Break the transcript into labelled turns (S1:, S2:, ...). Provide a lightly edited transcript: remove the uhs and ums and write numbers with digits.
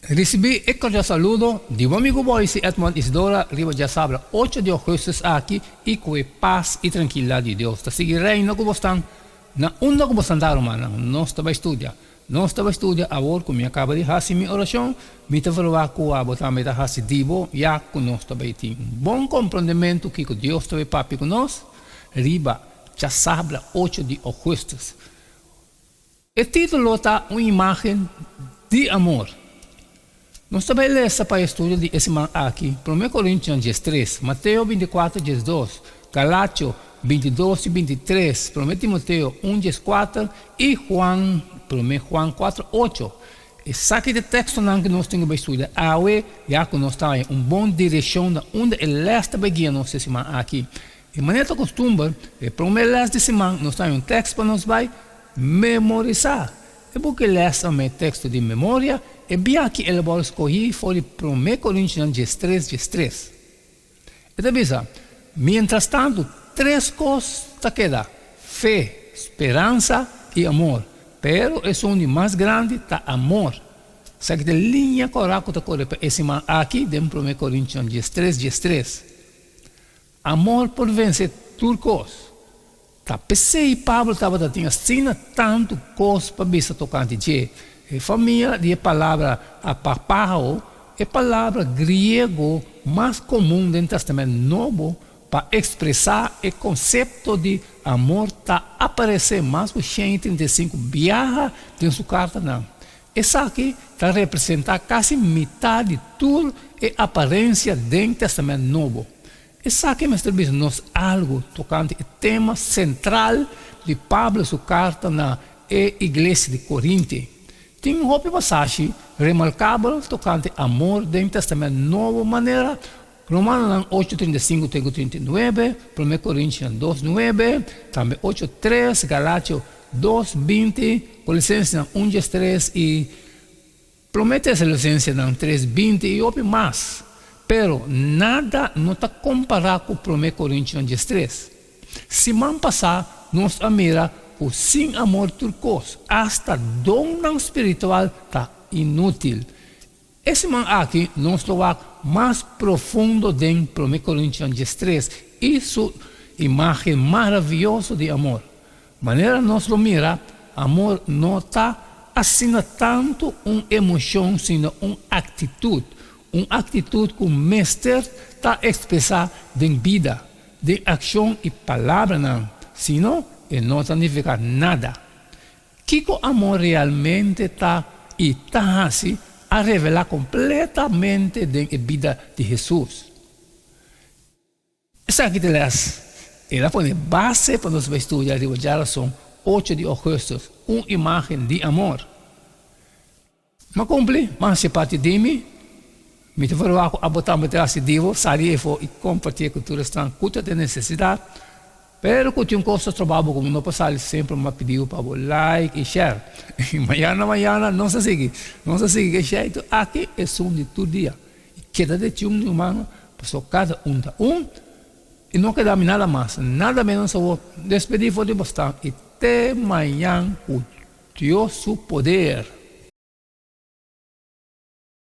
S1: Risibí e kordial saludo di bo amigu Boyce Edmond Isidora riba djasabra ocho di ougùstùs aki i ku e pas i trankilidat di Dios ta sigui reina ku bosnan na unda ku bosnan ta rumannan. Nos ta bai studia. Nos ta bai studia awor ku mi a kaba di hasi mi orashon, mi ta verwagt ku abo tambe ta hasi di bo ya ku nos ta bai tin un bon komprondementu kiko Dios ta bai papia ku nos riba djasabra ocho di ougùstùs. E título ta Un imágen di amor. Nos ta bai lesa pa e studio di e siman aki Promé Korintionan 13, Mateo 24 12, Galatio 22 i 23, Promé Timoteo 1 14 i Juan Promé Juan 4 8. Esaki ta e tekstonan ku nos tin ku bai studia awe ya ku nos ta haña un bon direkshon na unda e lès ta bai guia nos e siman aki. E manera ta kustumber, e promé lès di siman nos ta haña un tèks pa nos bai Memorisá. E buki lès a mei teksto di memoria, e bia ki el a wòrdu skohí for di Promé Korintionan 13 13. E ta bisa, Mientrastantu, tres kos ta keda, fe, speransa i amor, pero esun di mas grandi ta amor. Esaki ta e liña kòrá ku ta kore pa e siman aki den Promé Korintionan 13 13. Amor por vense tur kos. Ta p'esei Pablo tabata tin asina tantu kos pa bisa tokante dje. E famia di e palabra apapao, e palabra griego mas komun den Tèstamènt Nobo pa ekspresá e konsepto di amor ta aparesé mas ku 135 biaha den su kartanan. Esaki ta representá kasi mitá di tur e aparensia den Tèstamènt Nobo. Esaki mester bisa nos algu tokante e tema sentral di Pablo su karta na e iglesia di Korinte. Tin hopi pasashi remarkabel tokante amor den Tèstamènt Nobo manera Romanonan ocho 35 te ku 39, Promé Korintinan dos nuebe, tambe ocho tres, Galatio dos 20, Kolosensenan un 13 i Promé Tesalonicensenan tres 20 i hopi mas. Pero nada no ta kompará ku Promé Korintionan 13. Siman pasá nos a mira ku sin amor tur kos, asta donnan spiritual, ta inútil. E siman aki nos lo wak mas profundo den Promé Korintionan 13 i su imágen maravioso di amor. Manera nos lo mira, amor no ta asina tantu un emoshon sino un aktitut, un aktitut ku mester ta ekspresá den bida, den akshon i palabranan, sino e no ta nifiká nada. Kiko amor realmente ta i ta hasi a revelá kompletamente den e bida di Hesus. Esaki ta les el a pone base pa nos bai studia riba djarason ocho di ougùstùs, un imágen di amor. M'a kumpli, m'a hasi parti di mi. Mi ta verwagt ku abo tambe ta hasi di bo, sali efo i kompartié ku tur esnan ku ta den nesesidat. Pero ku tin un kos ta stroba bo ku bo no por sali semper m'a pidi bo pa bo like i share. I mañana mañana nos ta sigui, nos ta sigui ku e sheitu aki esun di tur dia. I keda de tjun di humano, pasobra kada un ta un, i no keda mi nada mas, nada menos awor. Despedí for di bo stan i te mañan ku Dios su poder.